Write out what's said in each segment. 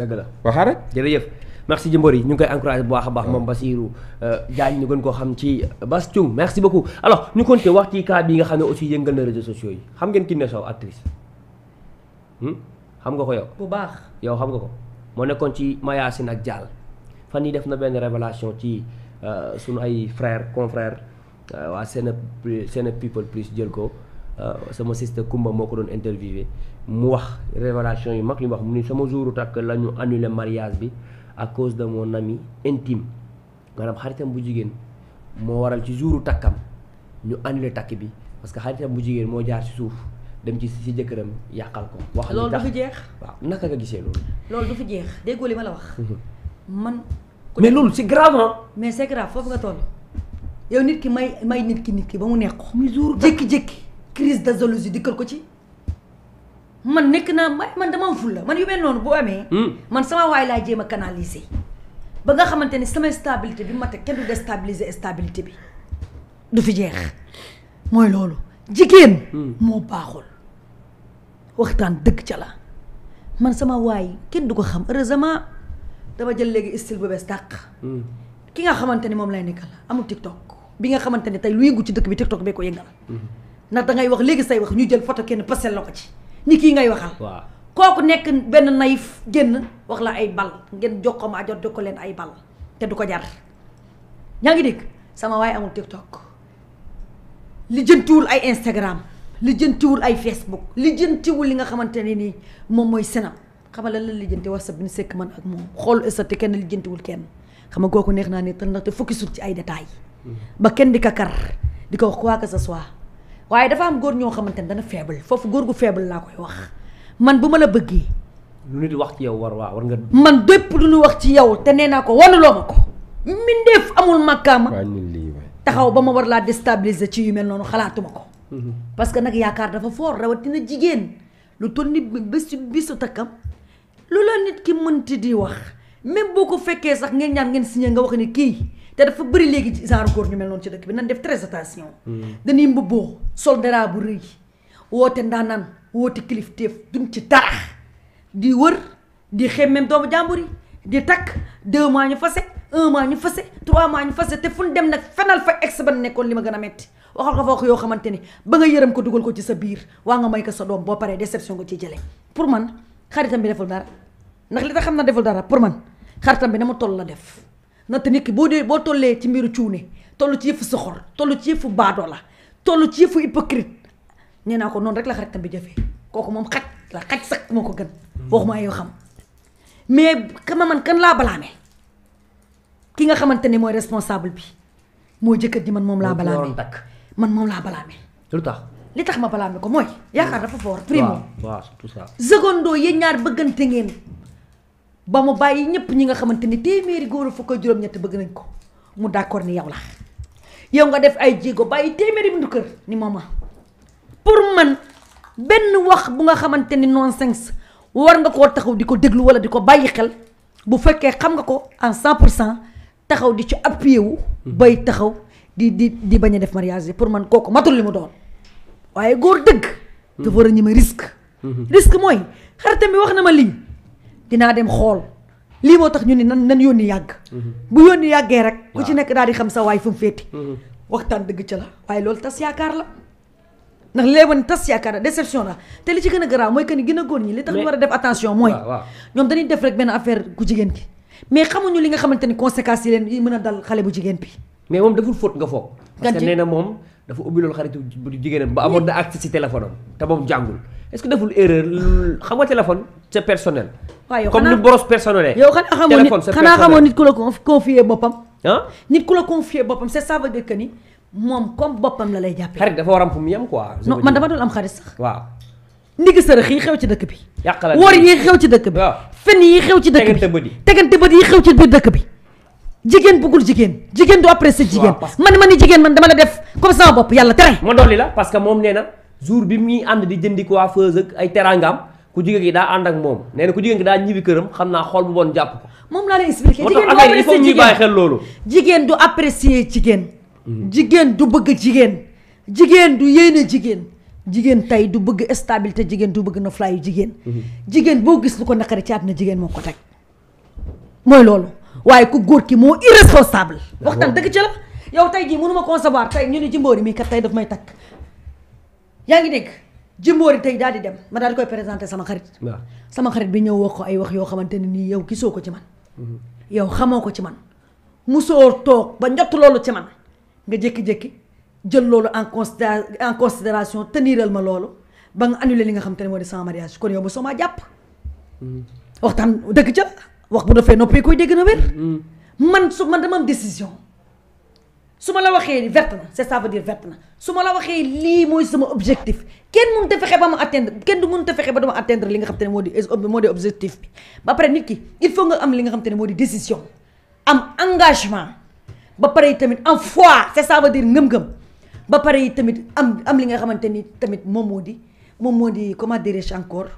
dëgg la waxaa rek. jërëjëf merci Jimbori ñu ngi koy encouragé bu baax a baax moom Basirou Diagne ñu gën koo xam ci Bass Thioung merci beaucoup alors ñu continuer wax ci cas bi nga xam ne aussi yëngal na réseaux sociaux yi xam ngeen Kiné Sow actrice xam nga ko yow bu baax yow xam nga ko moo nekkoon ci Mayacine ak Dial fan yi def na benn révélation ci sunu ay frères confrères waa Senep People Plus jël ko sama sister Kumba moo ko doon interviewé mu wax révélation yu mag li mu wax mu ni sama jouru takk la ñu annulé mariage bi à cause de mon ami intime maanaam xaritam bu jigéen moo waral ci jouru takkam ñu annulé takk bi parce que xaritam bu jigéen moo jaar ci suuf dem ci jëkkëram yàqal ko. wax loolu du fi jeex. waaw naka nga gisee loolu. loolu du fi jeex déggoo li ma la wax. man. mais loolu c'est grave hein. mais c'est grave foofu nga toll. yow nit ki may nit ki ba mu nekk ko. mi jour jékki-jékki crise de jalousie dikkal ko ci. man nekk naa man dama am ful la man yu mel noonu bu amee. man sama waay laa jéem a canaliser. ba nga xamante ni sama stabilité bi ma teg kenn du déstabiliser stabilité bi. du fi jeex mooy loolu. jigéen. moo baaxul. waxtaan dëgg ca la. man sama waay kenn du ko xam heureusement dama jël léegi style bu bees tàq. ki nga xamante ni moom lay nekkal amul TikTok bi nga xamante ni tey lu yëngu ci dëkk bi TikTok bee ko yëngal. ndax dangay wax léegi say wax ñu jël photo kenn pasel la ko ci. ni kii ngay waxal. waaw kooku nekk benn naïf génn wax la ay bal ngeen jox ko maa jot jox ko leen ay bal te du ko jar. yaa ngi dégg sama waay amul TikTok lijjantiwul ay Instagram lijjantiwul ay Facebook lijjantiwul li nga xamante ne nii moom mooy Snap xam nga lan la lijjanti WhatsApp bi ni sekk man ak moom xool ëssate kenn lijjantiwul kenn xam nga kooku neex naa ne te ndaxte fukki sut ci ay détails ba kenn di ka kar di ko wax quoi que ce soit waaye dafa am góor ñoo xamante ne dana faible foofu góor gu faible laa koy wax man bu ma la bëggee. lu nit wax ci yow war nga. man bépp lu ñu wax ci yow te nee naa ko wanuloo ma ko. mbindeef amul makkaama. taxaw ba ma war laa déstabiliser ci yu mel noonu xalaatuma ko. parce que nag yaakaar dafa fort rawatina jigéen lu toll ni bisu takkam lu la nit ki mënti di wax même boo ko fekkee sax ngeen ñaan ngeen signé nga wax ni kii te dafa bëri léegi ci genre góor ñu mel noonu ci dëkk bi nan def très attention. dañuy mbubboo sol dara bu rëy woote ndaanaan woote kilifteef duñ ci dara di wër di xemmem doomu jàmbur yi di takk 2 mois ñu fase 1 mois ñu fase 3 mois ñu fase te fu ñu dem nag fenal fa ex ba nekkoon li ma gën a metti waxal ko fa wax yoo xamante ni ba nga yërëm ko dugal ko ci sa biir waa nga may ko sa doom boo paree déception nga ciy jëlee pour man xaritam bi deful dara ndax li tax xam na deful dara pour man xaritam bi na mu toll la def na te nit ki boo tollee ci mbiru cuune toll ci yëfu soxor toll ci yëfu baadoo la toll ci yëfu hypocrite nee naa ko noonu rek la xaritam bi jëfee kooku moom xaj sax moo ko gën waxuma ay yoo xam mais kama man kan laa balaame ki nga xamante ni mooy responsable bi mooy jëkkër ji man moom laa balaame man moom laa balaame lu tax li tax ma balaame ko mooy yaakaar dafa fort primo waaw tout ça secondo yéen ñaar bëggante ngeen ba mu bàyyi ñëpp ñi nga xamante ni téeméeri góor fukk ak juróom-ñett bëgg nañ ko mu d'accord ni yow la yow nga def ay jéego bàyyi téeméeri bindu kër ni mama pour man benn wax bu nga xamante ni nonsense war nga koo taxaw di ko déglu wala di ko bàyyi xel bu fekkee xam nga ko en 100% taxaw di ci appuyé wu bay taxaw di bañ a def mariage yi pour man kooku matul li mu doon waaye góor dëgg dafa war a ñeme risque mooy xaritam bi wax na ma lii dinaa dem xool lii moo tax ñu ni nan yónni yàgg bu yónni yàggee rek ku ci nekk daal di xam sa waay fu mu féeti waxtaan dëgg ca la waaye loolu tas yaakaar la ndax léegi tas yaakaar la déception la te li ci gën a garaaw mooy que ni gën a góor ñi li tax ñu war a def attention mooy ñoom dañuy def rek benn affaire ku jigéen ki mais xamuñu li nga xamante ni conséquences yi leen yi mën a dal xale bu jigéen bi mais moom deful faute nga foog parce que nee na moom dafa ubbi loolu xaritu bu jigéenam ba amoon na accès ci téléphone am te moom jàngul est-ce que deful erreur xam nga téléphone c'est personnel waaw yow comme ni brosse personnelle yow xanaa xamoo nit ku la confier boppam nit ku la confier boppam c'est ça veut dire que ni moom comme boppam la lay jàppee xarit dafa war am fu mu yem quoi non man dama doon am xarit sax waaw ndigi sërëx yi xew ci dëkk bi yàqala wóor yi xew ci dëkk bi fen yi xew ci dëkk bi tegante bët yi xew ci biir dëkk bi jigéen bëggul jigéen du apprécier jigéen man ni jigéen man dama la def comme sama bopp yàlla tere ma dolli la parce que moom nee na jour bi muy ànd di jëndi coiffeuse ak ay teraangam ku jigéen gi daa ànd ak moom nee na ku jigéen gi daa ñibbi këram xam naa xool bu bon jàpp ko moom laa lay expliquer il faut ñuy bàyyi xel loolu jigéen du apprécier jigéen jigéen du bëgg jigéen du yéene jigéen tey du bëgg stabilité jigéen du bëgg na flaayu jigéen boo gis lu ko naqari ci àdduna jigéen moo ko teg mooy loolu waaye ku góor ki moo irresponsable waxtaan dëgg ci la yow tey jii mënuma concevoir tey ñu ne Jimbori mii kat tey daf may takk yaa ngi dégg Jimbori tey daal di dem ma daal di koy présenter sama xarit bi ñëw wax ko ay wax yoo xamante ne nii yow gisoo ko ci man yow xamoo ko ci man musoo toog ba njott loolu ci man nga jékki-jékki jël loolu en considération teniral ma loolu ba nga annulé li nga xamante ne moo di sama mariage kon yow ba soo maa jàpp waxtaan dëgg ca wax bu dafay noppee koy dégg na wér man dama am décision su ma la waxee verte na c'est ça veut dire verte na su ma la waxee lii mooy sama objectif kenn mënut a fexe ba ma atteindre kenn du mënut a fexe ba dama atteindre li nga xam te ne moo di objectif bi ba pare nit ki il faut nga am li nga xam te ne moo di décision am engagement ba pare yi tamit am foi c'est ça veut dire ngëm-ngëm ba pare yi tamit am li nga xamante ni tamit moom moo di comment dirais-je encore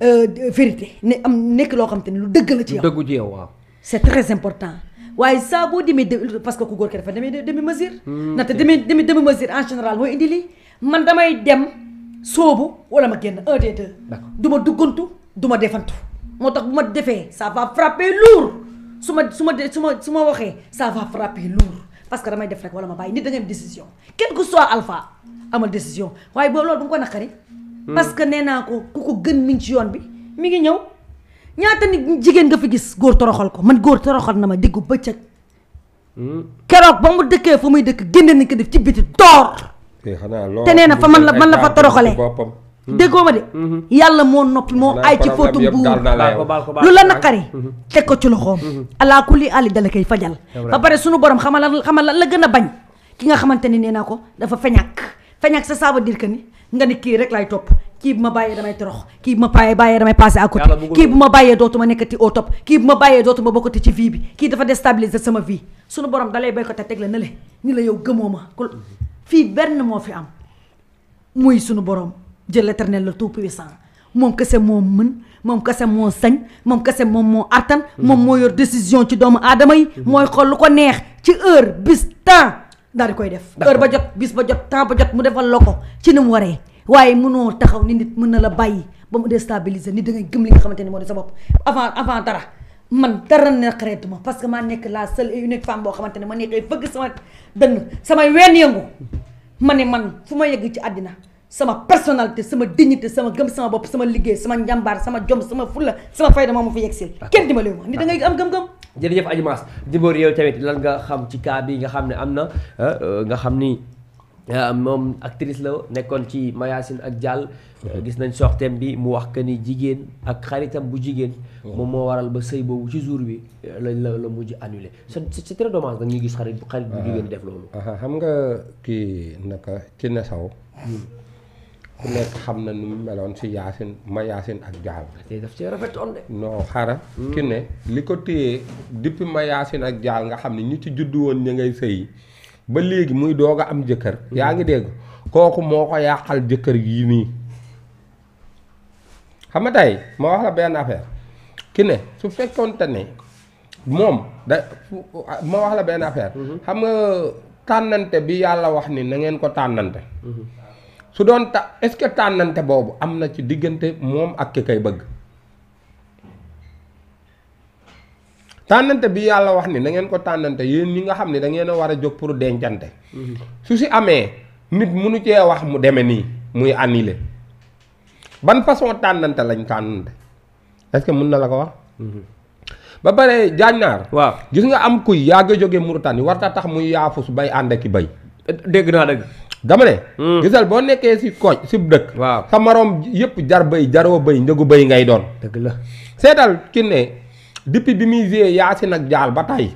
vérité ne am nekk loo xam te ne lu dëgg la ci yow. dëggu ci yow waaw. c'est très important waaye saa boo demee parce que ku góor ki dafa demee demi mesure. ndaxte demi mesure en général mooy indi lii man damay dem soobu wala ma génn un des deux. du ma duggantu du ma defantu moo tax bu ma defee ça va frapper lourd su ma waxee ça va frapper lourd parce que damay def rek wala ma bàyyi nit da nga am décision quel que soit alpha amal décision waaye boobu loolu bu ko naqari. parce que nee naa ko ku ko gën mi ngi ci yoon bi mi ngi ñëw ñaata nit jigéen nga fi gis góor toroxal ko man góor toroxal na ma diggu bëccëg keroog ba mu dëkkee fa muy dëkk génne nañ ko def ci biti toor te nee na fa man la fa toroxalee déggoo ma de yàlla moo noppi moo ay ci fóotum buur lu la naqari teg ko ci loxoom alaa kulli ali dala koy fajal ba pare sunu borom xamal la gën a bañ ki nga xamante ni nee naa ko dafa feñak ça veut dire que ni nga ni kii rek lay topp kii bu ma bàyyee damay torox kii bu ma bàyyee damay passé à côté kii bu ma bàyyee dootuma nekkati au top kii bu ma bàyyee dootuma bokkati ci vie bi kii dafa déstabiliser sama vie sunu borom dalay boycotté teg la ne le ni la yow gëmoo ma fii benn moo fi am muy sunu borom jël l'éternel le tout puissant moom kese moo mën moom kese moo sañ moom kese moom moo attan moom moo yor décision ci doomu aadama yi mooy xool lu ko neex ci heure bis temps daal di koy def heure ba jot bis ba jot temps ba jot mu defal la ko ci ni mu waree waaye mënoo taxaw ni nit mën na la bàyyi ba mu déstabiliser nit da ngay gëm li nga xamante ni moo di sa bopp avant dara man dara naqareetuma parce que maa nekk la seule et unique femme boo xamante ne ma nekkee fëgg sama dënn samay ween yëngu ma ne man fu ma yegg ci àddina sama personnalité sama dignité sama gëm sama bopp sama liggéey sama njàmbaar sama jom sama fulla sama fayda moo ma fi yegsil kenn dimbaliwu ma nit da ngay am gëm-gëm jërëjëf Adji Mass Jimbori yow tamit lan nga xam ci cas bi nga xam ne am na nga xam ni moom actrice la nekkoon ci Mayacine ak Dial gis nañ sortem bi mu wax que ni jigéen ak xaritam bu jigéen moom moo waral ba sëy boobu ci jour bi la mujj annulé c'est très dommage nga ñuy gis xarit bu jigéen def loolu xam nga kii naka ci ne saw ku nekk xam na nu mu meloon si Mayacine ak Dial te daf cee rafetoon de non xaaral ki ne li ko téye depuis Mayacine ak Dial nga xam ne ñu ci juddu woon ña ngay sëy ba léegi muy doog a am jëkkër yaa ngi dégg kooku moo ko yàqal jëkkër yii nii xam nga tey ma wax la benn affaire ki ne su fekkoonte ne moom ma wax la benn affaire xam nga tànnante bi yàlla wax ni na ngeen ko tànnante su doon est-ce que tànnante boobu am na ci diggante moom ak ki kay bëgg tànnante bi yàlla wax ni na ngeen ko tànnante yéen ñi nga xam ne da ngeen a war a jóg pour dencante su si amee nit mënu cee wax mu deme nii muy annulé ban façon tànnante lañ tànnante est-ce que mën na la ko wax ba pare jaañnaar waaw gis nga am kuy yàgg a jóge Mauritanie warta tax muy yaafus bay ànd ak ki bay dégg naa dëgg dama ne gisal boo nekkee si koñ si dëkk waaw sa moroom yëpp jar bay jaroo bay njëgu bay ngay doon dëgg la seetal ki ne depuis bi muy joué Yacine ak Dial ba tey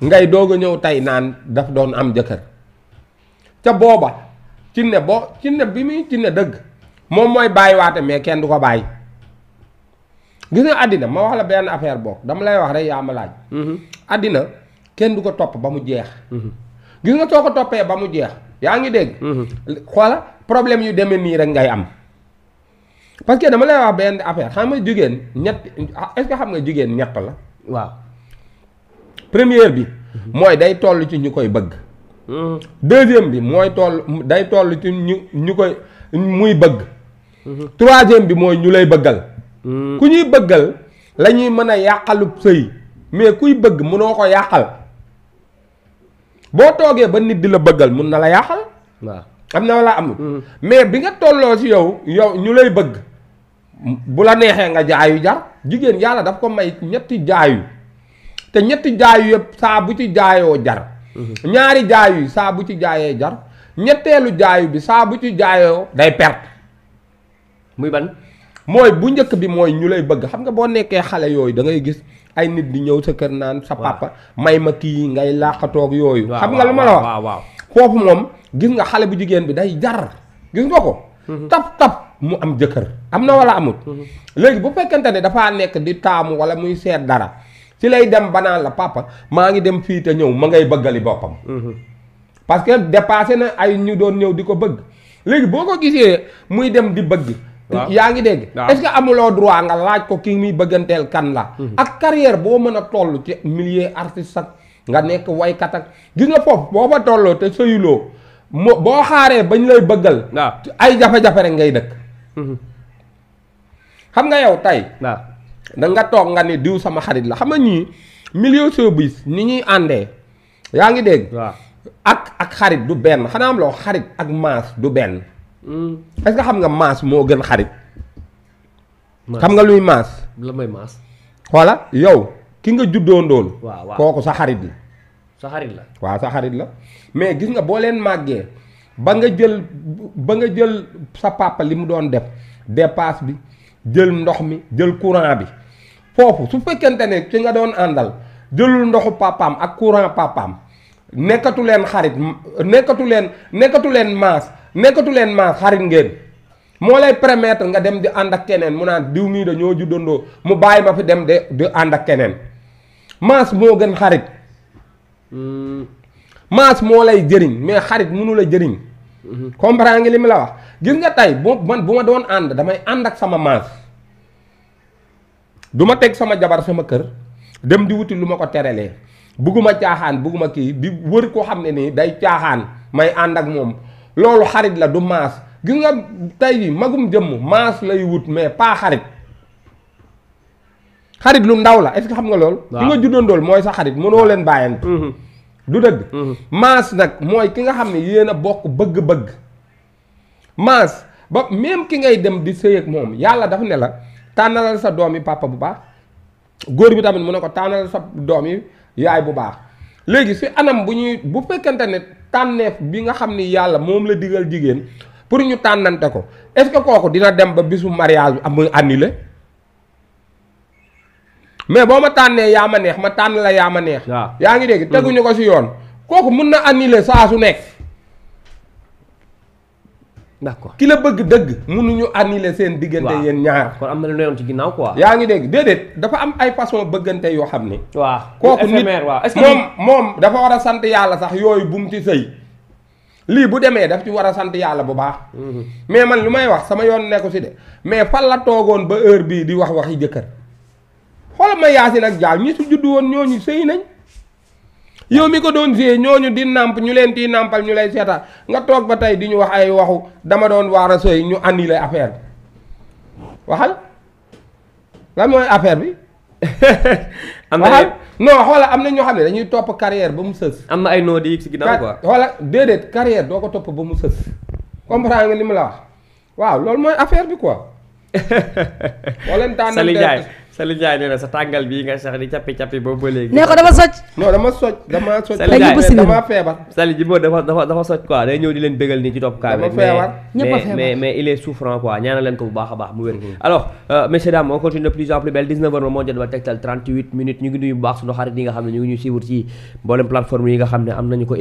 ngay doog a ñëw tey naan daf doon am jëkkër ca booba ci ne bi muy ci ne dëgg moom mooy bàyyiwaate mais kenn du ko bàyyi gis nga àddina ma wax la benn affaire boobu dama lay wax rek yaa ma laaj àddina kenn du ko topp ba mu jeex gis nga soo ko toppee ba mu jeex yaa ngi dégg xoola problème yu demee nii rek ngay am parce que dama lay wax benn affaire xam nga jigéen ñett est-ce que xam nga jigéen ñett la waaw première bi mooy day toll ci ñu koy bëgg deuxième bi mooy day toll ci ñu koy muy bëgg troisième bi mooy ñu lay bëggal ku ñuy bëggal la ñuy mën a yàqalub sëy mais kuy bëgg mënoo ko yàqal boo toogee ba nit di la bëggal mun na la yàqal. waaw am na wala amul. mais bi nga tolloo ci yow ñu lay bëgg bu la neexee nga jaayu jar jigéen yàlla daf ko may ñetti jaayu te ñetti jaayu yëpp saa bu ci jaayoo jar. ñaari jaayu yi saa bu ci jaayee jar ñetteelu jaayu bi saa bu ci jaayoo day perte. muy ban. mooy bu njëkk bi mooy ñu lay bëgg xam nga boo nekkee xale yooyu da ngay gis ay nit di ñëw sa kër naan sa papa may ma kii ngay làqatoog yooyu. xam nga lu ma la wax waaw foofu moom gis nga xale bu jigéen bi day jar gis nga ko. tap mu am jëkkër am na wala amut. léegi bu fekkente ne dafaa nekk di taamu wala muy seet dara ci lay dem banaan la papa maa ngi dem fii te ñëw ma ngay bëggali boppam. parce que dépassé na ay ñu doon ñëw di ko bëgg léegi boo ko gisee muy dem di bëgg. yaa ngi dégg. est-ce que amuloo droit nga laaj ko kii muy bëgganteel kan la. ak carrière boo mën a toll ci milieu artiste ak nga nekk waykat ak gis nga foofu boo fa tolloo te sëyuloo boo xaaree bañ lay bëggal. ay jafe-jafe rek ngay dëkk. xam nga yow tey. da nga toog nga ni diw sama xarit la xam nga ñii milieu showbiz ni ñuy àndee yaa ngi dégg. ak xarit du benn xanaa am loo xarit ak maas du benn. est-ce que xam nga maas moo gën xarit. xam nga luy maas. la may maas. xoola yow ki nga juddoo ndóol. waaw kooku sa xarit la. sa xarit la. waaw sa xarit la mais gis nga boo leen màggee ba nga jël sa papa li mu doon def dépasse bi jël ndox mi jël courant bi foofu su fekkente ne ki nga doon àndal jëlul ndoxu papaam ak courant papaam nekkatu leen xarit nekkatu leen maas xarit ngeen moo lay permettre nga dem di ànd ak keneen mu naan diw mii dañoo juddandoo mu bàyyi ma fi dem di ànd ak keneen maas moo gën xarit. maas moo lay jëriñ mais xarit mënu la jëriñ. comprendre nga li mu la wax gis nga tey bu ma doon ànd damay ànd ak sama maas du ma teg sama jabar sama kër dem di wuti lu ma ko terelee bugguma caaxaan bugguma kii di wër koo xam ne nii day caaxaan may ànd ak moom loolu xarit la du maas gis nga tey magum jëmm maas lay wut mais pas xarit. xarit lu ndaw la est-ce que xam nga loolu. ki nga juddoondool mooy sa xarit mënoo leen bàyyante. du dëgg. maas nag mooy ki nga xam ne yéen a bokk bëgg-bëgg. maas ba même ki ngay dem di sëy ak moom yàlla dafa ne la tànnalal sa doom yi papa bu baax góor bi tamit mu ne ko tànnalal sa doom yi yaay bu baax léegi si anam bu fekkante ne tànneef bi nga xam ni yàlla moom la digal jigéen pour ñu tànnante ko est-ce que kooku dina dem ba bisu mariage bi muy annulé. mais boo ma tànnee yaa ma neex ma tànn la yaa ma neex. yaa ngi dégg teguñu ko ci yoon. kooku mun na annuler saa su nekk. d'accord ki la bëgg dëgg mënuñu annuler seen diggante yéen ñaar. kon am na lu newoon ci ginnaaw quoi. yaa ngi dégg déedéet dafa am ay façon bëggante yoo xam ni. waaw kooku nit moom dafa war a sant yàlla sax yooyu bu mu ci sëy lii bu demee daf ci war a sant yàlla bu baax. mais man lu may wax sama yoon nekku ci de mais fan la toogoon ba heure bii di wax waxi jëkkër. xoolal ma Yacine ak Dial ñi su juddu woon ñooñu sëy nañ yow mi ko doon sëy ñooñu di nàmp ñu leen di nàmpal ñu lay seetaan nga toog ba tey di ñu wax ay waxu dama doon waar a sëy ñu annulé affaire bi waxal lan mooy affaire bi. am na waxal non xoolal am na ñoo xam ne dañuy topp carrière ba mu sës. am na ay noo di yëg si ginnaaw quoi. xoolal déedéet carrière doo ko topp ba mu sës comprendre nga li mu la wax waaw loolu mooy affaire bi quoi. Sali Ndiaye nee na sa tàngal bii nga sax di cappi boobu ba léegi. nee ko dama socc. non dama socc. dama feebar. Sali ji boobu dafa socc quoi day ñëw di leen bégal nii ci topp kaa dama feebar mais il est souffrant quoi ñaanal leen ko bu baax a baax mu wér. alors messieurs dames on continue de plus en plus belle 19h moo jot ba tegtal 38 minutes ñu ngi nuyu bu baax suñu xarit yi nga xam ne ñu ngi ñu suivre ci mboolem plateforme yi nga xam ne am nañu ko.